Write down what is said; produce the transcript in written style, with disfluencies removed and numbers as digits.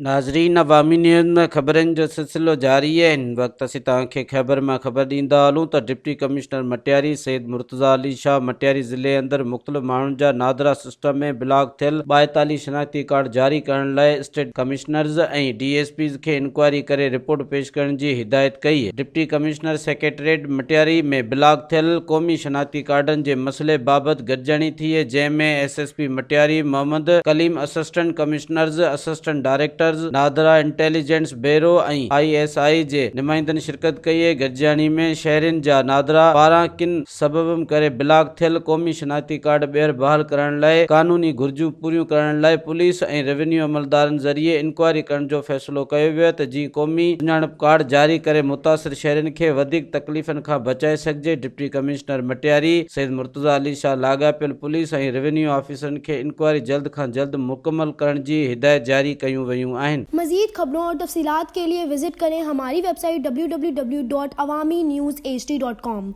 ناظرين عوامي نيوز ۾ خبرن جو سلسلو جاري آهي هن وقت اسين توهان کي خيبر مان خبر ڏيندا هلون ته ڊپٽي ڪمشنر مٽياري سيد مرتضيٰ علي شاهه مٽياري ضلعي اندر مختلف ماڻهن جا نادرا سسٽم ۾ بلاڪ ٿيل 42 شناختي ڪارڊ جاري ڪرڻ لاء state commissioners ۽ D S Ps کي انڪوائري ڪري رپورٽ پيش ڪرڻ جي هدايت ڪئي. Deputy commissioner secretariat Matiari ۾ block ٿيل قومي شناختي ڪارڊن جي مسئلي بابت گڏجاڻي ٿي جنهن ۾ S S P Matiari Muhammad Kaleem, assistant commissioners, assistant directors, NADRA, intelligence bureau ۽ I S I جي نمائندن شرڪت ڪئي. گڏجاڻي ۾ شهرين جا نادرا پاران ڪن سببن ڪري بلاڪ ٿيل قومي شناختي ڪارڊ ٻيهر بحال ڪرائڻ لاء قانوني گهرجون پوريون ڪرڻ لاء پوليس ۽ روينيو عملدارن ذريعي انڪوائري ڪرڻ جو فيصلو ڪيو ويو ته جيئن قومي سڃاڻپ ڪارڊ جاري ڪري متاثر شهرين کي وڌيڪ تڪليفن کان بچائي سگهجي. ڊپٽي ڪمشنر مٽياري سيد مرتضيٰ علي شاهه لاڳاپيل پوليس ۽ روينيو آفيسرن کي انڪوائري جلد کان جلد مڪمل ڪرڻ جي هدايت جاري ڪيون ويون آهن. مزيد خبرون اور تفصيلات کے لئے وزٽ ڪرين ھماري website W W W dot Awami news H D dot com.